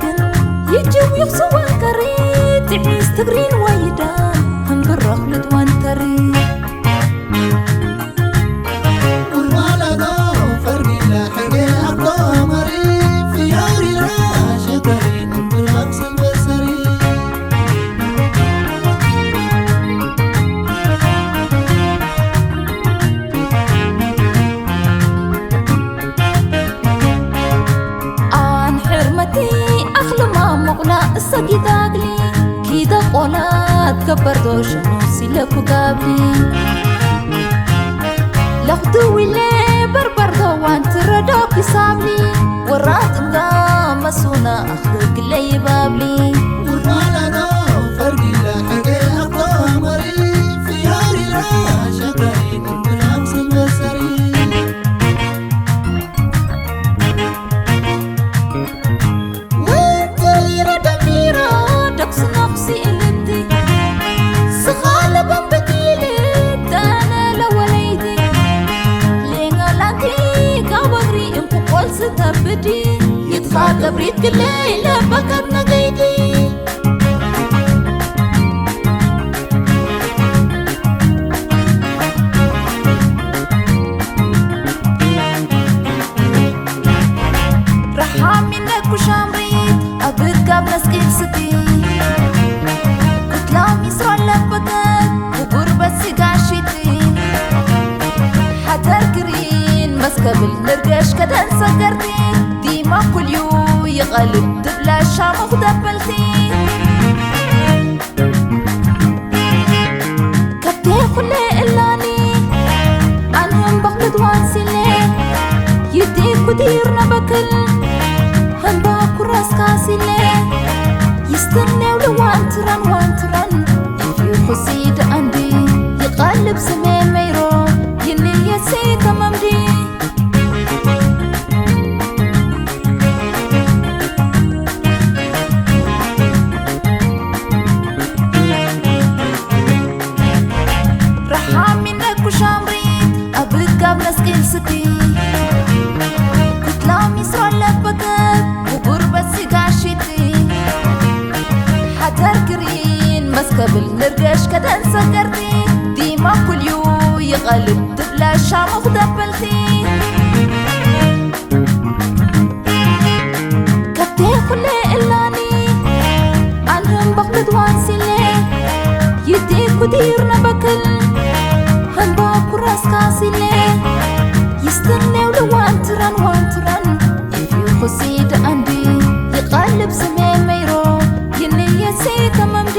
ግን ይጅው ይኽስወን ከሪ ትዒስ ትግሪን ወይዳ ህምብረኽ ልትወን ተሪ ኣን ሕርመቲ ኣኽልማ ሞቕላ እሰጊዳግሊ ኪደ ቆላት ከበርዶ ሸኖ ሲለኩ ጋብሊ ለኽዱ ዊለ በርበርዶ ዋንቲ ረዶ ኪሳብሊ ወራጥንጋ መሱና ኣኽግለይ ባብሊ ገብሪት ግለይ ለበከት ነገይዲ ረሓሚነ ኩሻምሪት ኣብ ርጋብ መስጊድ ስቲ ክትላም ይስሮ ለበከት ብጉርበት ስጋሽቲ ሓተር ግሪን መስከብል ንርገሽ ከደን ሰገርቲ ዲማ ኩልዩ ይቐልብ ትብላ ሻሙኽ ደበልቲ ከብቴ ኩሌ እላኒ ኣንህም በኽልት ዋንሲሌ ይዲ ኩዲር ነበክል ህምባ ኩራስካ ሲሌ ይስትኔው ልዋንትረን ዋንትረን ይኹሲ ደኣንዲ ይቐልብ ስሜ መይሮ ይንየሲ ተመምዲ ረሓሚነ ኩሻምሪት ኣብ ርጋብ መስጊድ ስቲ ክትላም ይስሮ ለበከት ብጉርበት ስጋሽቲ ሓተር ግሪን መስከብል ንርገሽ ከደን ሰገርቲ ዲማ ኩልዩ ይቐልብ ትብላ ሻሙኽ ደበልቲ ከብቴ ኩሌ እላኒ ኣንህም በኽልት ዋንሲሌ ይዲ ኩዲር ነበክል ህምባ ኩራስካ ሲሌ ይስትኔው ልዋንትረን ዋንትረን ይፊኹሲ ደኣንዲ ይቐልብ ስሜ መይሮ ይንየሲ ተመምዲ